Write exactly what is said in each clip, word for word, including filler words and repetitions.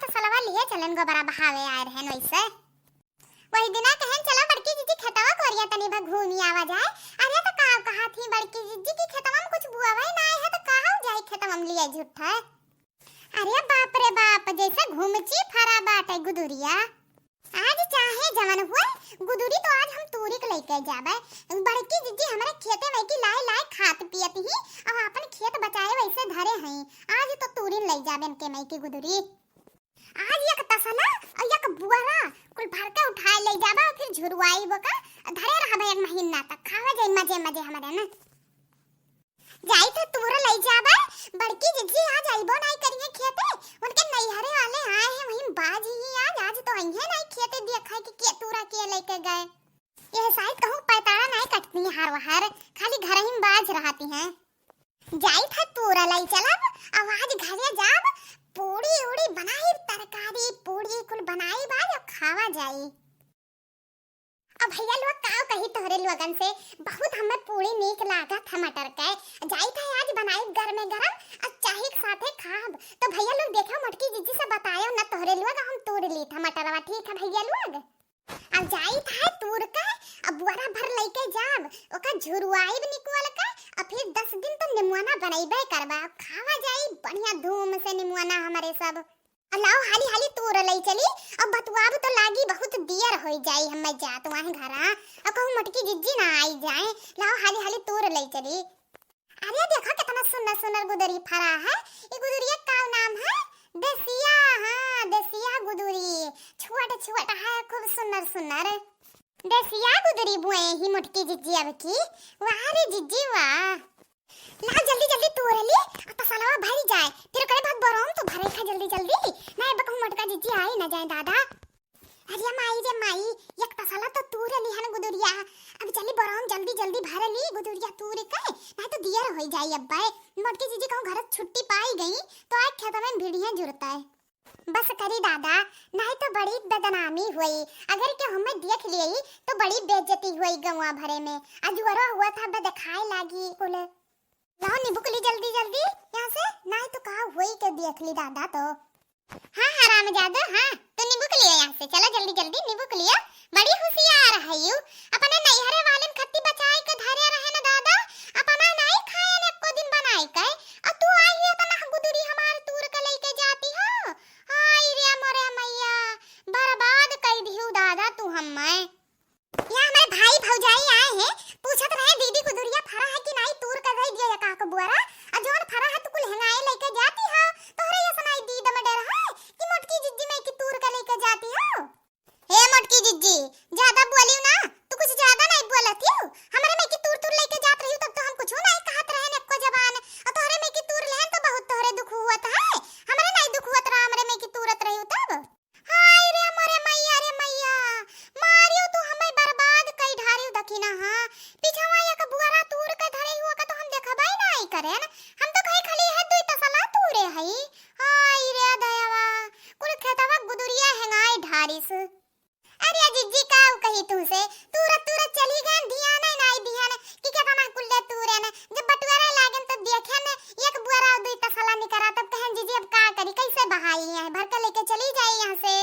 तसलवा लिहे चलेन, गोबरा बहावे आए रहेन वैसे। वही दिना कहेन, "चला बड़की जिज्जी खेतवा कोरिया तनी भा घूमी आवा जाए।" अरे तो का कहा थी बड़की जिज्जी की खेतवा में कुछ बुआवा ही ना आए है तो कहाँ जाए खेतवा में लिया झूठा। अरे बाप रे बाप, जैसे घुमची फरा बाटे गुदुरिया। आज चाहे जवन हुए, गुदुरी तो आज हम तूरी के लइके जाबे। बड़की जिज्जी हमरे खेते में की लाए लाए खात पियत ही, और अपन खेत बचाए वैसे धरे हैं। आज तो तूरी लइ जाबे इनके मई की गुदुरी। आज एक तसला और एक बुआरा कुल भर के उठाए लइ जाबे और फिर झुरवाई बोका धरे रहबे एक महीना तक। खावे जाई मजे मजे हमरे ना। जाई तो तूर लई जाबे, बड़की जिज्जी आज अइबो नाई करिहे खेते, उनके नैहरे वाले आए हैं, वहीं बाज ही आज, आज तो अइहे नाई खेते देखा कि के तूरा के लेके गए। यह शायद कहूँ पैतारा नाई कटती हर वहर, खाली घर ही में बाज रहती हैं। जाई था तूर लई चलब, अब आज घरे जाब, पूड़ी उड़ी बनाई, तरकारी पूड़ी कुल बनाई बाज और खावा जाई। अब भैया लोग का कही तोहरे लोगन से, बहुत हमें पूरी नीक लागत है मटर के। जाइत है आज बनाई गरमे गरम, अब चाही के साथे खाब। तो भैया लोग देखो मोटकी जिज्जी से बतायो ना तोहरे लोग, हम तूर ली था मटरवा, ठीक है भैया लोग। अब जाइत है तूर के, अब बोरा भर लेके जाब, ओका झुरुआइब निकुअल के, अब फिर दस दिन तो निमुआना बनैबे करबा, खावा जाई बढ़िया धूम से निमुआना हमारे सब। लाओ हाली हाली तूर लई चली, अब बतुआब तो लागी बहुत दियर होई जाई, हमें जात वहाँ घरा, अब कहूँ मोटकी जिज्जी ना आई जाए, लाओ हाली हाली तूर लई चली। अरे देखो कितना सुंदर सुंदर गुदरी फरा है, ये गुदरिया का नाम है? देसिया, हाँ देसिया गुदरी, छोट छोट है, खूब सुंदर सुंदर। देसिया गुदरी बुए ही मोटकी जिज्जी अब की, वाह रे जिज्जी वाह। ला जल्दी जल्दी तूर ली, आ तसलवा भरी जाए, फिर ओकरे बाद बोरम तो भरे खा जल्दी जल्दी, ना बकहूँ मोटका जिज्जी आई ना जाए दादा। अरे माई रे माई, एक तसला तो तूर ली हन गुदुरिया, अब चली बोरम जल्दी जल्दी भर ली गुदुरिया तूर के, ना तो दियर होई जाई अब्बे। मोटकी जिज्जी कहूँ घर से छुट्टी पाई गई तो आज खेत में भिड़िया जुड़ता है। बस करी दादा, नहीं तो बड़ी बदनामी हुई। अगर के हमें देख लियई तो बड़ी बेइज्जती हुई गौवा भरे में। अजुअरो हुआ था बे देखाए लागी कुल। लाओ निबुक ली जल्दी जल्दी यहाँ से, नहीं तो कहा हुई के देख ली दादा तो। हाँ हरामजादो, हाँ तू निबुक लियो यहाँ से, चलो जल्दी जल्दी निबुक लियो। बड़ी होशियार है यू, अपने नैहरे वालिन खत्ती बचाए के धरे रहे न दादा, अपना नहीं खाए न एको दिन बनाए के, और तू आई है तना गुदुरी हमार तूर के लेके जाती हो। हाय रे मोरे मैया, बर्बाद कई दिहू दादा तू हम्मे। यहाँ हमारे भाई भौजाई आए हैं, पूछत रहे दीदी गुदुरिया फरा है कि नाई तूर के दे दिया या का को बुआरा, और जौन फरा है तू कुल हेंगाए लेके जाती हो, तोहरे ये सुनाई दीद में डर है कि मोटकी जिज्जी में की तूर के लेके जाती हो। हे मोटकी जिज्जी, ज्यादा बोलियो ना, तू कुछ ज्यादा नहीं बोलत हियो। हमरे में की तूर तूर लेके जात रही तब तो हम कुछ नहीं कहत रहे न एको जबान, और तोहरे में की तूर लेहन तो बहुत तोहरे दुख हुअत है, हमरे नहीं दुख हुअत रहा, हमरे में की तूरत रही तब। हाय रे मोरे मैया रे मैया, मारियो तू हमें बर्बाद कई ढारियो दखिना, हाँ पिछवा एक बुआरा तूर के धरे हुआ का तो हम देखबे नहीं करेन, हम तो कहे खाली है दुई तसला तूरे हई। हाय रे दयावा, कुल खेतवा गुदुरिया हेंगाए ढारिस। अरे जिज्जी काऊ कही तुमसे, तूरत तूरत चली गए, धियान ही नाई दिहन कि केतना कुल्ले तूरेन। जब बटुआरे लागेन तो देखेन एक बुआरा और दुई तसला निकरा, तब कहेन जिज्जी अब का करी, कैसे बहाई है, भर के लेके चली जाए यहाँ से।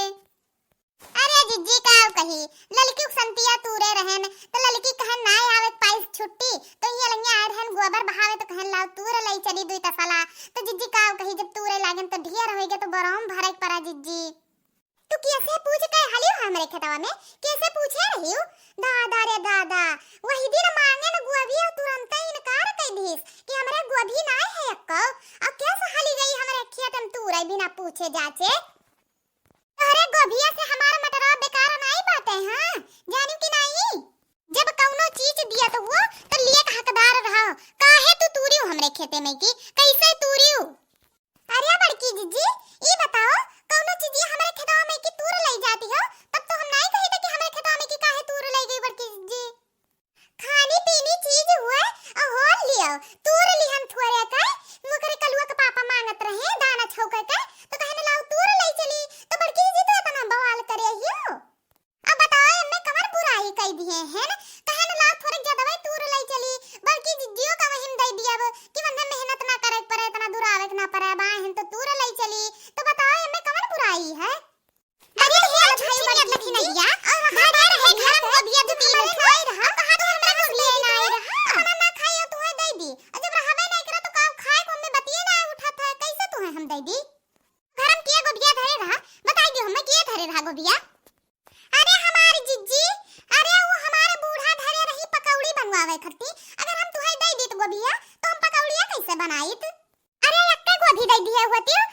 अरे जिज्जी काऊ कही, ललकी संतिया तूरे रहेन तो ललकी कहेन नाई आवे पाइस छुट्टी, तो ये लंगे आए रहेन गोबर बहावे तो कहेन लाओ तूर लई चली दुई तसला। तो जिज्जी काऊ कही जब तूरे लागेन तो ढेर होइगे तो बरौम भरे के परा जिज्जी। तू कैसे पूछ के हलियो हमरे खेतवा में? कैसे पूछे रहियो? दादा रे दादा, वही दिन मांगे न गोभी और तुरंत इनकार कर दीस कि हमरे गोभी नाई है अक्को। और कैसे हली गई हमरे खेत में तूरे बिना पूछे जाचे? तोहरे गोभिया से हमारा मटरवा बेकार नाई बाटे, हाँ? जानियो कि नाई? जब कौनो चीज दिया तो वो तो लिए का हकदार रहो। काहे तू तूरियो हमरे खेते में की? कैसे तूरियो? अरे बड़की जिज्जी, ई बताओ, कौनो चीजिया हमरे खेतवा में की तूर लई जाती हो, तब तो हम नाई कही था कि हमरे खेतवा में की काहे तूर लई गई बड़की जिज्जी। खानी पीनी चीज हुए, अ, होल लियो, तूर लिहन थुअरे के, मुकरे कलुआ के पापा मांगत रहे, दाना छौके के, तो कहने लाओ तूर लई चली, तो बड़की जिज्जी तो इतना बवाल करे हियो। अब बताओ, एमे कवन बुराई कई दिए हैं? कहे न लाओ, थोड़े ज्यादा तूर लई चली, बड़की जिज्जियो का वहीं दे दियब कि वन्ने मेहनत ना करे के पड़े, इतना दूर आवे के ना पड़े, अब आए हैं तो तूर लई चली। तो बताओ, एमे कवन बुराई धरम किया गोभिया धरे रहा, बताई दियो हमें किया धरे रहा गोभिया। अरे हमार जिज्जी, अरे वो हमार बूढ़ा धरे रही पकौड़ी बनवावे खत्ती, अगर हम तुहई दई दीत गोभिया तो हम पकौड़िया कैसे बनाइत? अरे एक्के गोभी दई दिया हुआ तियो,